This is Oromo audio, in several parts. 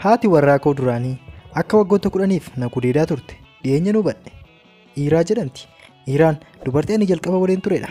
Haati warraa koo duraanii akka waggoota 10f na gudeedaa turte dhiyeenya nu hubadhe. Iiraa jedhamti. Iiraan dubartii ani jalqaba waliin turedha.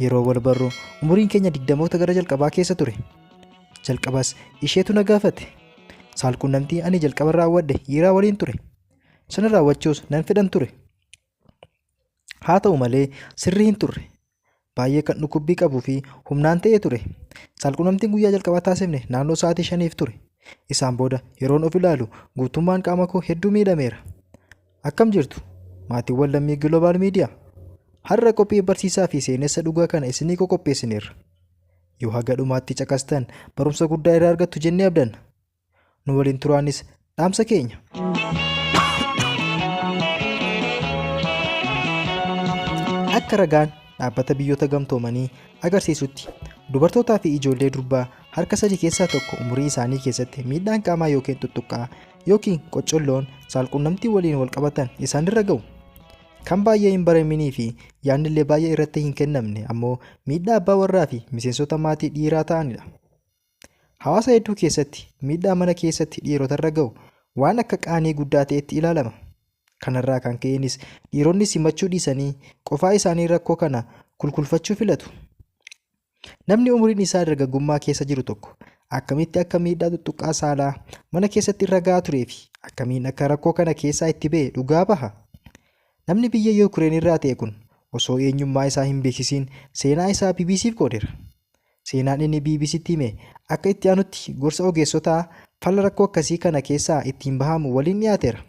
Yeroo wal barru umuriin keenya 20moota gara jalqabaa keessa ture. Jalqabas isheetu na gaafate. Saalqunnamtii ani jalqaba raawwadhe Iiraa waliin ture. Sana raawwachuus nan fedhan ture. Haa ta'u malee sirrii hin turre. Baay'ee kan dhukkubbii qabuu fi humnaan ta'ee ture. Saalqunnamtiin guyyaa jalqabaa taasifne naannoo sa'aatii 5 ture. Isaan booda yeroon of ilaalu guutummaan qaama koo hedduu miidhameera. Akkam jirtu? Maatiiwwan lammii Global Media. Har'a qophii barsiisaa fi seenessa dhugaa kana isinii qopheessineerra. Yoo haga dhumaatti caqastan barumsa guddaa irraa argattu jennee abdanna. Nu waliin turaanis dhaamsa keenya. Akka ragaan dhaabbata biyyoota gamtoomanii agarsiisutti dubartootaa fi ijoollee durbaa harka 3 keessaa 1 umurii isaanii keessatti miidhaan qaamaa yookiin tuttuqqaa yookiin qoccolloon saalqunnamtii waliin wal qabatan isaanirra ga'u. Kan baay'ee hin baraminii fi yaadnillee baay'ee irratti hin kennamne ammoo miidhaa abbaa warraa fi miseensota maatii dhiiraa ta'anidha. Hawaasa hedduu keessatti miidhaa mana keessatti dhiirotarra ga'u waan akka qaanii guddaa ta'etti ilaalama. Kanarraa kan ka'eenis dhiironni simachuu dhiisanii qofaa isaanii rakkoo kana kulkulfachuu filatu. Namni umuriin isaa dargaggummaa keessa jiru tokko akkamitti akka miidhaa tuttuqqaa saalaa mana keessatti irra ga'aa turee fi akkamiin akka rakkoo kana keessaa itti ba'e dhugaa baha. Namni biyya Yuukireen irraa ta'e kun osoo eenyummaa isaa hin beeksisiin seenaa isaa BBCf qoodeera. Seenaan inni BBCtti hime akka itti aanutti gorsa ogeessotaa fala rakkoo akkasii kana keessaa ittiin bahamu waliin dhiyaateera.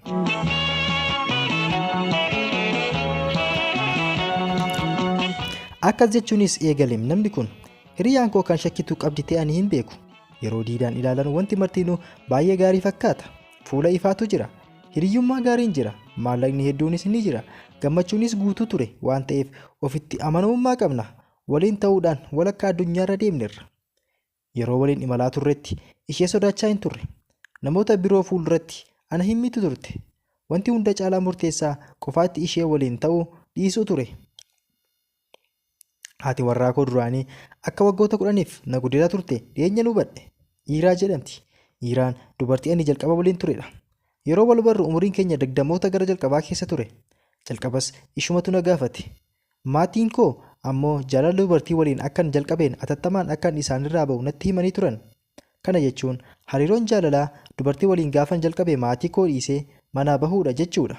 Akkas jechuunis eegale namni kun hiriyaan koo kan shakkitu qabdi ta'e ani hin beeku. Yeroo diidaan ilaalan wanti martinuu baay'ee gaarii fakkaata. Fuula ifaatu jira. Hiriyyummaa gaariin jira. Maallaqni hedduunis ni jira. Gammachuunis guutuu ture waan ta'eef ofitti amanamummaa qabna. Waliin ta'uudhaan walakkaa addunyaarra deemnerra. Yeroo waliin imalaa turretti ishee sodaachaa hin turre. Namoota biroo fuulduratti ana hin miitu turte. Wanti hunda caalaa murteessaa qofaatti ishee waliin ta'uu dhiisuu ture. Haati warraa koo duraanii akka waggoota 10f na gudeedaa turte dhiyeenya nu hubadhe. Iiraa jedhamti. Iiraan dubartii ani jalqaba waliin turedha. Yeroo wal barru umuriin keenya 20moota gara jalqabaa keessa ture. Jalqabas ishumatu na gaafate. Maatiin koo ammoo jaalala dubartii waliin akkan jalqabeen atattamaan akkan isaanirraa ba'u natti himanii turan. Kana jechuun hariiroon jaalalaa dubartii waliin gaafan jalqabe maatii koo dhiisee manaa bahuudha jechuudha.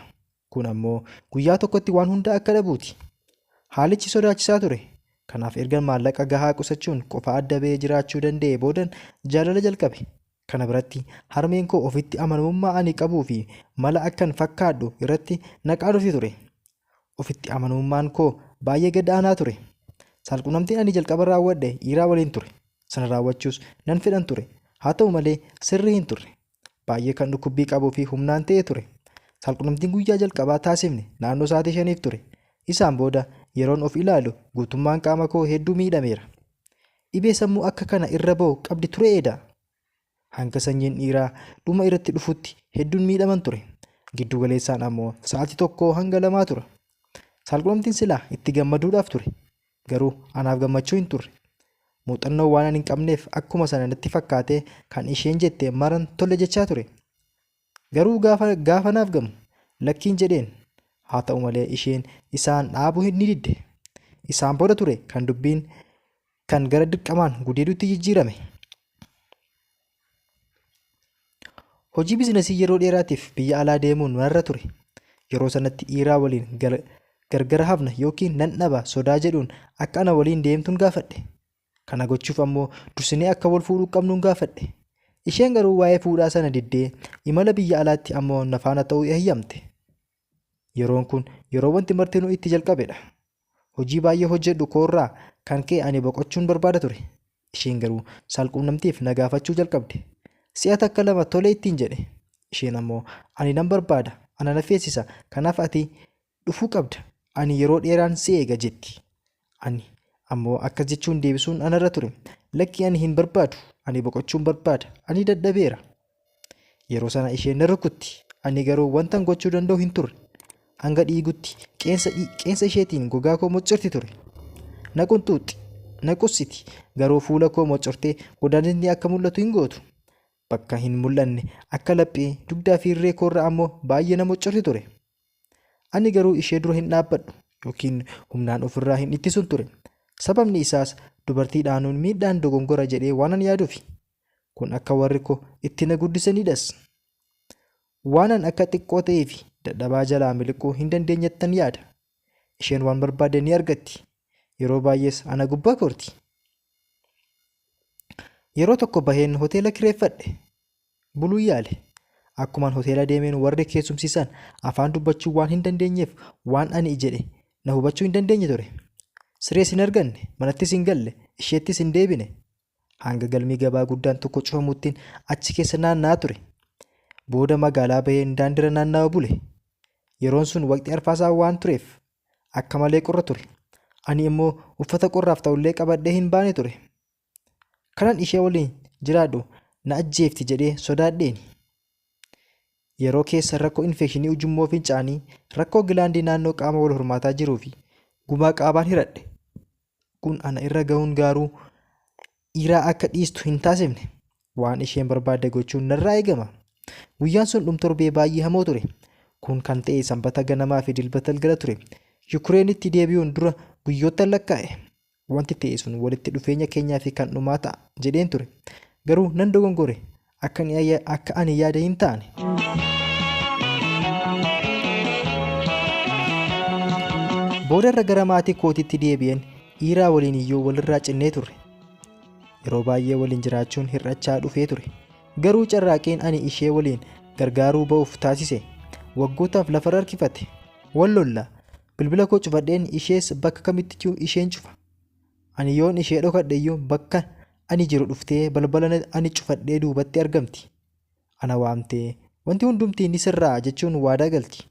Kun ammoo guyyaa tokkotti waan hunda akka dhabuuti. Haalichi sodaachisaa ture. Kanaaf ergan maallaqa gahaa qusachuun qofa adda ba'ee jiraachuu danda'e boodan jaalala jalqabe. Kana biratti harmeen koo ofitti amanamummaa ani qabuu fi mala akkan fakkaadhu irratti na qaadofti ture. Ofitti amanamummaan koo baay'ee gad aanaa ture. Saalqunnamtiin ani jalqaba raawwadhe Iiraa waliin ture. Sana raawwachuus nan fedhan ture. Haa ta'u malee sirrii hin turre. Baay'ee kan dhukkubbii qabuu fi humnaan ta'e ture. Saalqunnamtiin guyyaa jalqabaa taasifne naannoo sa'aatii 5 ture. Isaan booda yeroon of ilaalu guutummaan qaama koo hedduu miidhameera. Dhibee sammuu akka kana irra ba'u qabdi ture edaa. Hanga sanyiin dhiiraa dhuma irratti dhufutti hedduun miidhaman ture. Giddu galeessaan ammoo sa'aatii 1 hanga 2 tura. Saalqunnamtiin silaa itti gammaduudhaaf ture. Garuu anaaf gammachuu hin turre. Muuxannoo waan ani hin qabneef akkuma sana natti fakkaatee kan isheen jette maran tole jechaa ture. Garuu gaafa naaf gamu lakkiin jedheen. Haa ta'u malee isheen isaan dhaabuu ni didde. Isaan booda ture kan dubbiin kan gara dirqamaan gudeeduutti jijjiirame. Hojii biizinasii yeroo dheeraatiif biyya alaa deemuun narra ture. Yeroo sanatti dhiiraa waliin gargara hafna yookiin nan dhaba sodaa jedhuun akka ana waliin deemtuun gaafadhe. Kana gochuuf ammoo dursinee akka wal fuudhuu qabnuun gaafadhe. Isheen garuu waa'ee fuudhaa sana diddee imala biyya alaatti ammoo na faana ta'uu eeyyamte. Yeroon kun yeroo wanti martinuu itti jalqabedha. Hojii baay'ee hojjedhu koorraa kan ka'e ani boqochuun barbaada ture. Isheen garuu saalqunnamtiif na gaafachuu jalqabde. Si'a takka lama tole ittiin jedhe. Isheen ammoo ani nan barbaada, ana na feesisa, kanaaf ati dhufuu qabda, ani yeroo dheeraan si eega jetti. Ani ammoo akkas jechuun deebisuun anarra ture. Lakki ani hin barbaadu, ani boqochuun barbaada, ani dadhabeera. Yeroo sana isheen na rukutti, ani garuu wantan gochuu danda'u hin turre. Hanga dhiigutti qeensa isheetiin gogaa koo moccirti ture. Na qunxuuxxi. Na qussiti. Garuu fuula koo mocortee godaannifni akka mul'atu hin gootu. Bakka hin mul'anne akka laphee dugdaa fi irree koorra ammoo baay'ee na mocorti ture. Ani garuu ishee dura hin dhaabbadhu yookiin humnaan ofirraa hin ittisuun ture. Sababni isaas dubartii dhaanuun miidhaan dogongora jedhee waanan yaaduufi. Kun akka warri koo itti na guddisanidhas. Waanan akka xiqqoo ta'ee fi dadhabaa jalaa miliquu hin dandeenyettan yaada. Isheen waan barbaadde ni argatti. Yeroo baay'ees ana gubbaa koorti. Yeroo tokko baheen hoteela kireeffadhe. Buluu yaale. Akkumaan hoteela deemeen warri keessumsiisan afaan dubbachuu waan hin dandeenyeef waan ani jedhe na hubachuu hin dandeenye ture. Sirees hin arganne, manattis hin galle, isheettis hin deebine. Hanga galmii gabaa guddaan tokko cufamuttiin achi keessa naanna'aa ture. Booda magaalaa baheen daandiirra naannawa bule. Yeroon sun waqtii arfaasaa waan tureef akka malee qorra ture. Ani immoo uffata qorraaf ta'ullee qabadhee hin baane ture. Kanan ishee waliin jiraadhu na ajjeefti jedhee sodaadheeni. Yeroo keessa rakkoo infekshinii ujummoo fincaanii, rakkoo gilaandii naannoo qaama wal hormaataa jiruu fi gumaa qaabaan hiradhe. Kun ana irra gahuun garuu dhiiraa akka dhiistu hin taasifne. Waan isheen barbaadde gochuun narraa eegama. Guyyaan sun dhum-torbee baay'ee hamoo ture. Kun kan ta'e sanbata ganamaa fi dilbata galgala ture. Yukureenitti deebi'uun dura guyyoota lakkaa'e. Wanti ta'e sun walitti dhufeenya keenyaa fi kan dhumaa ta'a jedheen ture. Garuu nan dogongore. Akka ani yaada hin taane. Boodarra gara maatii kootiitti deebi'een dhiiraa waliin iyyuu walirraa cinnee turre. Yeroo baay'ee waliin jiraachuun hir'achaa dhufee ture. Garuu carraaqeen ani ishee waliin gargaaruu ba'uuf taasise waggootaaf lafarra harkifate. Wal lolla. Bilbila koo cufadheen ishees bakka kamittiyyuu isheen cufa. Ani yoon ishee dhokadhe iyyuu bakka ani jiru dhuftee balbala ani cufadhee duubatti argamti. Ana waamtee wanti hundumtii ni sirraa jechuun waadaa galti.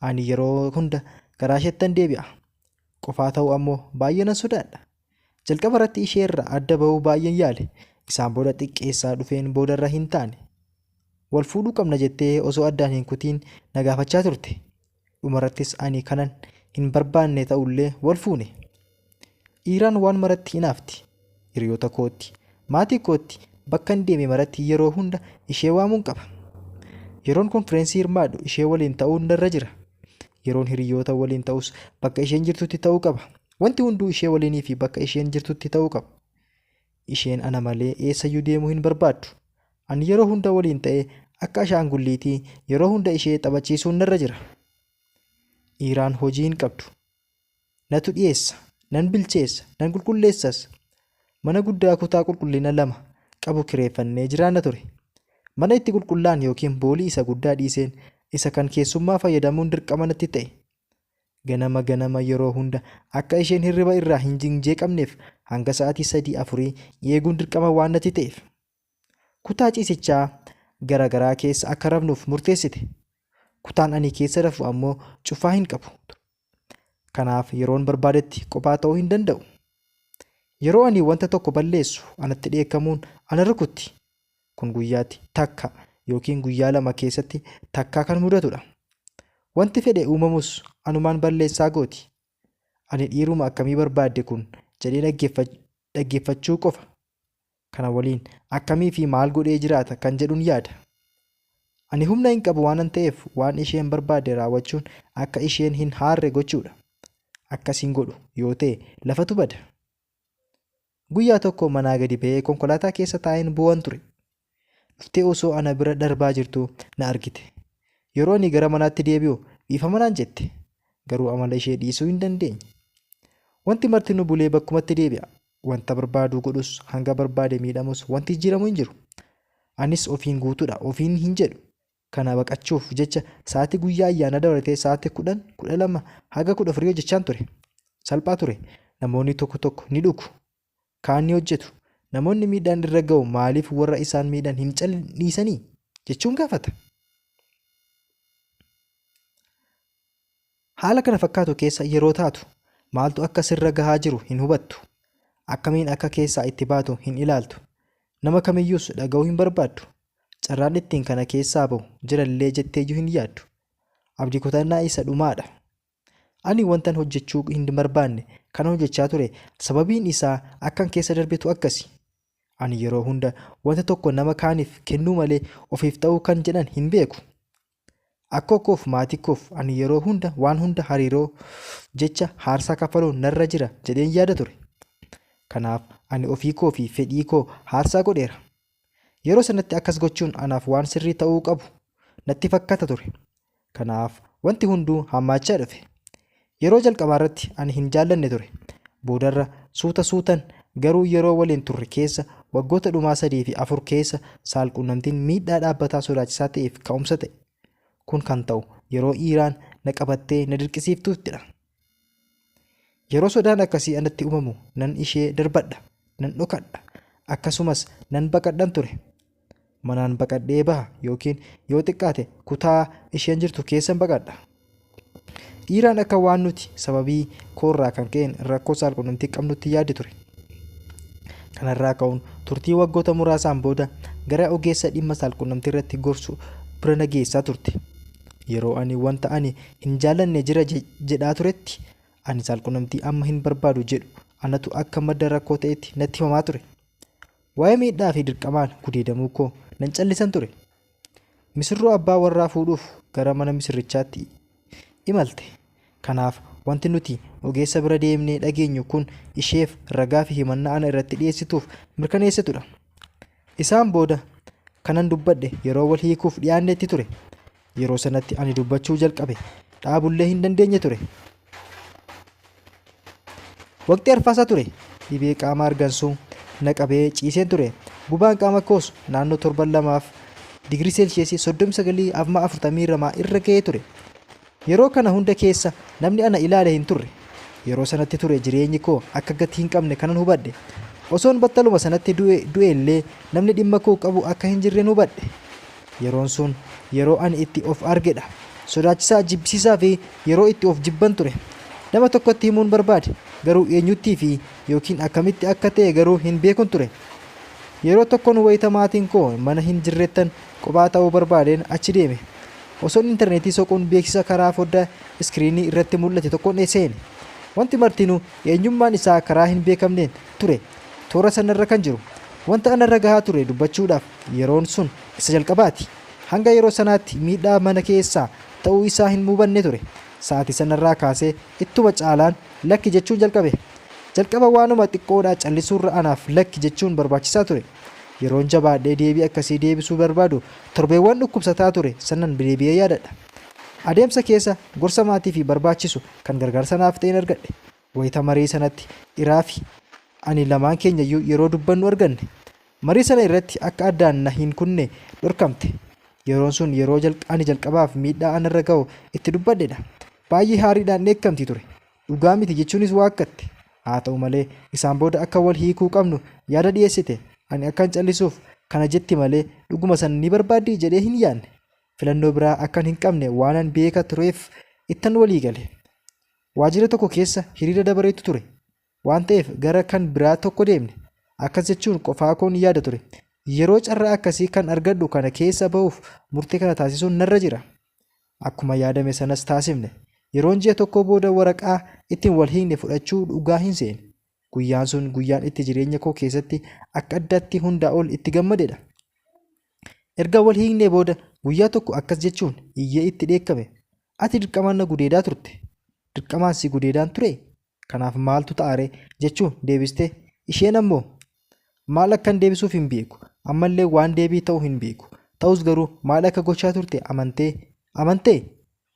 Ani yeroo hunda garaa isheettan deebi'a. Qofaa ta'uu ammoo baay'ee nan sodaadha. Jalqaba irratti isheerraa adda ba'uu baay'een yaale. Isaan booda xiqqeessaa dhufeen boodarra hin taane. Wal fuudhuu qabna jettee osoo addaan hin kutiin na gaafachaa turte. Dhumarrattis ani kanan hin barbaanne ta'ullee wal fuune. Dhiiraan waan maratti hinaafti. Hiriyoota kootti, maatii kootti, bakka hin deeme maratti yeroo hunda ishee waamuun qaba. Yeroon konfireensii hirmaadhu ishee waliin ta'uun narra jira. Yeroon hiriyoota waliin ta'us bakka isheen jirtutti ta'uu qaba. Wanti hunduu ishee waliinii fi bakka isheen jirtutti ta'uu qaba. Isheen ana malee eessayyuu deemuu hin barbaaddu. Ani yeroo hunda waliin ta'ee akka ashaangulliitii yeroo hunda ishee taphachiisuun narra jira. Dhiiraan hojii hin qabdu. Natu dhiyeessa, nan bilcheessa, nan qulqulleessas. Mana guddaa kutaa qulqullina 2 qabu kireeffannee jiraanna ture. Mana itti qulqullaan yookiin boolii isa guddaa dhiiseen isa kan keessummaa fayyadamuun dirqama natti ta'e. Ganama ganama yeroo hunda akka isheen hirriba irraa hin jeeqamneef hanga sa'aatii 3-4 eeguun dirqama waan natti ta'eef. Kutaa ciisichaa garaagaraa keessa akka rafnuuf murteessite. Kutaan ani keessa rafu ammoo cufaa hin qabu. Kanaaf yeroon barbaadetti kophaa ta'uu hin danda'u. Yeroo ani wanta tokko balleessu anatti dheekkamuun ana rukutti. Kun guyyaatti takka yookiin guyyaa 2 keessatti takkaa kan mudatudha. Wanti fedhe uumamus anumaan balleessaa gooti. Ani dhiiruma akkamii barbaadde kun jedhee dhaggeeffachuu qofa. Kana waliin akkamii fi maal godhee jiraata kan jedhuun yaada. Ani humna hin qabu waanan ta'eef waan isheen barbaadde raawwachuun akka isheen hin haarre gochuudha. Akkasiin godhu yoo ta'e lafatu bada. Guyyaa tokko manaa gadi ba'ee konkolaataa keessa taa'een bu'an ture. Dhuftee osoo ana bira darbaa jirtu na argite. Yeroo ani gara manaatti deebi'u dhiifama naan jette. Garuu amala ishee dhiisuu hin dandeenye. Wanti marti nu bulee bakkumatti deebi'a. Wanta barbaadu godhus hanga barbaade miidhamus wanti jijjiiramu hin jiru. Anis ofiin guutuudha ofiin hin jedhu. Kana baqachuuf jecha sa'aatii guyyaa ayyaana dabalatee sa'aatii 10, 12 haga 14 hojjechaan ture. Salphaa ture. Namoonni tokko tokko ni dhugu. Kaan ni hojjetu. Namoonni miidhaan irra ga'u maaliif warra isaan miidhan hin callisanii jechuun gaafata. Haala kana fakkaatu keessa yeroo taatu maaltu akka sirra gahaa jiru hin hubattu. Akkamiin akka keessaa itti baatu hin ilaaltu. Nama kamiyyuus dhaga'uu hin barbaaddu. Carraan ittiin kana keessaa bahu jirallee jetteeyyuu hin yaaddu. Abdii kutannaa isa dhumaadha. Ani wantan hojjechuu hin barbaanne kan hojjechaa ture, sababiin isaa akkan keessa darbetu akkasi. Ani yeroo hunda wanta tokko nama kaaniif kennuu malee ofiif ta'uu kan jedhan hin beeku. Akkoo koof maatii koof ani yeroo hunda waan hunda hariiroo jecha haarsaa kaffaluun narra jira jedheen yaada ture. Kanaaf ani ofii koo fi fedhii koo haarsaa godheera. Yeroo sanatti akkas gochuun anaaf waan sirrii ta'uu qabu natti fakkaata ture. Kanaaf wanti hunduu hammaachaa dhufe. Yeroo jalqabaa irratti ani hin jaallanne ture. Boodarra suuta suutan garuu yeroo waliin turre keessa waggoota dhumaa 3 fi 4 keessa saalquunnamtiin miidhaa dhaabbataa sodaachisaa ta'eef ka'umsa ta'e. Kun kan ta'u yeroo Iiraan na qabattee na dirqisiiftuttidha. Yeroo sodaan akkasii anatti uumamu nan ishee darbadha, nan dhokadha, akkasumas nan baqadhan ture. Manaan baqadhee baha yookiin yoo xiqqaate kutaa isheen jirtu keessan baqadha. Iiraan akka waan nuti sababii koorraa kan ka'een rakkoo saalquunnamtii qabnutti yaaddi ture. Kanarraa ka'uun turtii waggoota muraasaan booda gara ogeessa dhimma saalquunnamtii irratti gorsu bira na geessaa turte. Yeroo ani wanta ani hin jaallanne jira jedhaa turetti ani saalquunnamtii amma hin barbaadu jedhu anatu akka madda rakkoo ta'etti natti himamaa ture. Waa'ee miidhaa fi dirqamaan gudeedamuu koo nan callisan ture. Misirroo abbaa warraa fuudhuuf gara mana misirrichaatti imalte. Kanaaf wanti nuti ogeessa bira deemnee dhageenyu kun isheef ragaa fi himannaa ana irratti dhiyeessituuf mirkaneessitudha. Isaan booda kanan dubbadhe yeroo wal hiikuuf dhiyaannetti ture. Yeroo sanatti ani dubbachuu jalqabe dhaabullee hin dandeenye ture. Waqtii arfaasaa ture. Dhibee qaama argansuu na qabee ciiseen ture. Gubaan qaama koos naannoo torban 2 digirii seelsheesii 39 amma 42 irra ga'ee ture. Yeroo kana hunda keessa namni ana ilaale hin turre. Yeroo sanatti ture jireenyi koo akka gatii hin qabne kanan hubadhe. Osoon battaluma sanatti du'e illee namni dhimma koo qabu akka hin jirreen hubadhe. Yeroon sun yeroo ani itti of argedha. Sodaachisaa, jibbisiisaa fi yeroo itti of jibban ture. Nama tokkotti himuun barbaade, garuu eenyuttii fi yookiin akkamitti akka ta'e garuu hin beekun ture. Yeroo tokkoon wayita maatiin koo mana hin jirrettan kophaa ta'uu barbaadeen achi deeme. Osoon intarneetii soquun beeksisa karaa foddaa iskiriinii irratti mul'ate tokkoon seene. Wanti martinuu eenyummaan isaa karaa hin beekamneen ture. Toora sanarra kan jiru. Wanta anarra gahaa ture dubbachuudhaaf yeroon sun isa jalqabaati. Hanga yeroo sanaatti miidhaa mana keessaa ta'uu isaa hin hubanne ture. Sa'aatii sanarraa kaasee ittuma caalaan lakki jechuun jalqabe. Jalqaba waanuma xiqqoodhaa callisuurra anaaf lakki jechuun barbaachisaa ture. Yeroon jabaadhee deebii akkasii deebisuu barbaadu torbeewwan dhukkubsataa ture sanan deebi'ee yaadadha. Adeemsa keessa gorsa maatii fi barbaachisu kan gargaarsa naaf ta'een argadhe. Wayita marii sanatti dhiraa fi ani lamaan keenyayyuu yeroo dubbannu arganne. Marii sana irratti akka addaan na hin kunne dhorkamte. Yeroon sun yeroo ani jalqabaaf miidhaa anarra ga'u itti dubbadhedha. Baay'ee haariidhaan dheekkamti ture. Dhugaa miti jechuunis waakkatte. Haa ta'u malee isaan booda akka wal hiikuu qabnu yaada dhiyeessite. Ani akkan callisuuf kana jetti malee dhuguma sana ni barbaaddi jedhee hin yaadne. Filannoo biraa akkan hin qabne waanan beeka tureef ittan walii gale. Waajjira tokko keessa hiriira dabareetu ture. Waan ta'eef gara kan biraa tokko deemne. Akkas jechuun qofaa koon yaada ture. Yeroo carraa akkasii kan argadhu kana keessa ba'uuf murtee kana taasisuun narra jira. Akkuma yaadame sanas taasifne. Yeroon ji'a tokko booda waraqaa ittiin wal hiikne fudhachuu dhugaa hin seene. Guyyaan sun guyyaan itti jireenya koo keessatti akka addaatti hundaa ol itti gammadedha. Erga wal hiiknee booda guyyaa tokko akkas jechuun iyyee itti dheekkame. Ati dirqamaan na gudeedaa turte. Dirqamaan si gudeedaan ture? Kanaaf maaltu ta'are jechuun deebiste. Isheen ammoo maal akkan deebisuuf hin beeku. Ammallee waan deebii ta'u hin beeku. Ta'us garuu maal akka gochaa turte amantee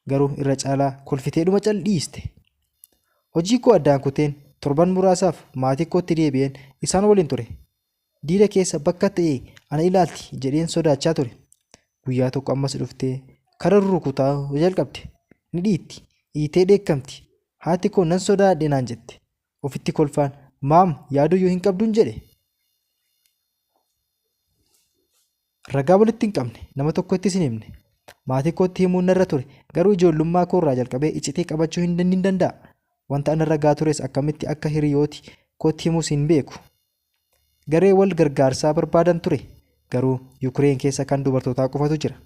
garuu irra caalaa kolfiteedhuma cal dhiiste. Hojii koo addaan kuteen torban muraasaaf maatii kootti deebi'een isaan waliin ture. Diida keessa bakka ta'e ana ilaalti jedheen sodaachaa ture. Guyyaa tokko ammas dhuftee kara rukutaa jalqabde. Ni dhiitti. Dhiitee dheekkamti. Haati koo nan sodaadhe naan jette. Ofitti kolfaan maam yaaduyyuu hin qabduun jedhe. Ragaa walitti hin qabne, nama tokkottis hin himne. Maatii kootti himuun narra ture, garuu ijoollummaa koorraa jalqabee iccitii qabachuu hin danda'a. Wanta anarra gahaa tures akkamitti akka hiriyooti kootti himus hin beeku. Garee wal gargaarsaa barbaadan ture, garuu Yukireen keessa kan dubartootaa qofatu jira.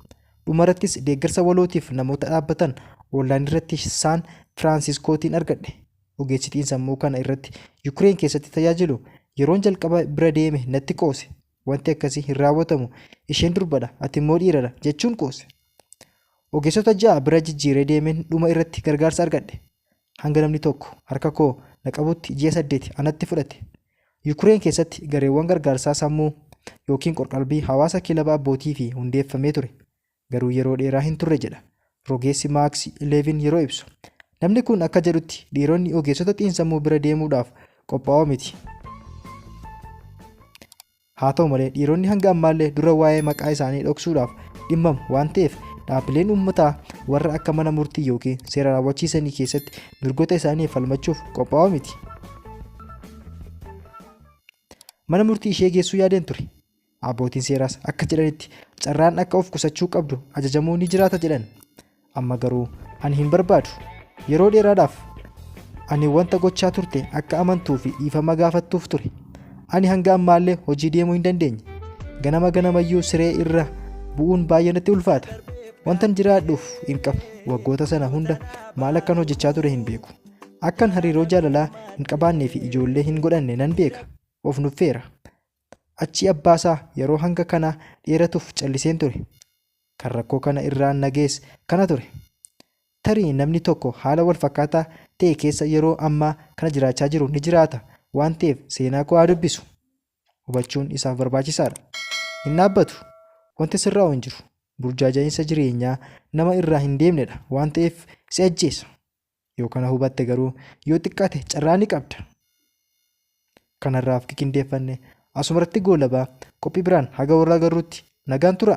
Dhumarrattis deeggarsa walootiif namoota dhaabbatan onlaayinii irratti Saan Firaansiskootiin argadhe. Ogeessi xiinsammuu kana irratti Yukireen keessatti tajaajilu yeroon jalqaba bira deeme natti qoose. Wanti akkasii hin raawwatamu, isheen durbadha, ati immoo dhiiradha jechuun qoose. Ogeessota 6 bira jijjiiree deemeen dhuma irratti gargaarsa argadhe. Hanga namni tokko harka koo na qabutti ji'a 8 anatti fudhate. Yukireen keessatti gareewwan gargaarsaa sammuu yookiin qorqalbii hawaasa kilaba abbootii fi hundeeffamee ture. Garuu yeroo dheeraa hin turre jedha rogeessi Maaks Leevin yeroo ibsu. Namni kun akka jedhutti dhiironni ogeessota xiinsammuu bira deemuudhaaf qophaa'oo miti. Haa ta'u malee dhiironni hanga ammaallee dura waa'ee maqaa isaanii dhoksuudhaaf dhimmamu waan ta'eef dhaabbileen uummataa warra akka mana murtii yookiin seera raawwachiisanii keessatti mirgoota isaanii falmachuuf qophaa'oo miti. Mana murtii ishee geessuu yaadeen ture. Abbootiin seeraas akka jedhanitti carraan akka of qusachuu qabdu ajajamuu ni jiraata jedhan. Amma garuu ani hin barbaadu. Yeroo dheeraadhaaf ani wanta gochaa turte akka amantuu fi dhiifama gaafattuuf ture. Ani hanga ammaallee hojii deemuu hin dandeenye. Ganama ganamayyuu siree irra bu'uun baay'ee natti ulfaata. Wantan jiraadhuuf hin qabu. Waggoota sana hunda maal akkan hojjechaa ture hin beeku. Akkan hariiroo jaalalaa hin qabaannee fi ijoollee hin godhanne nan beeka. Of nuffeera. Achi abbaasaa yeroo hanga kana dheeratuuf calliseen ture. Kan rakkoo kana irraan na geesse kana ture. Tarii namni tokko haala wal fakkaataa ta'e keessa yeroo ammaa kana jiraachaa jiru ni jiraata waan ta'eef seenaa koo haa dubbisu. Hubachuun isaaf barbaachisaadha. Hin dhaabbatu. Wanti sirraa'u hin jiru. Burjaaja'iinsa jireenyaa nama irraa hin deemnedha waan ta'eef si ajjeesa. Yoo kana hubatte garuu yoo xiqqaate carraa ni qabda. Kanarraaf qindeeffanne asumarratti goolabaa qophii biraan haga warra agarruutti nagaan tura.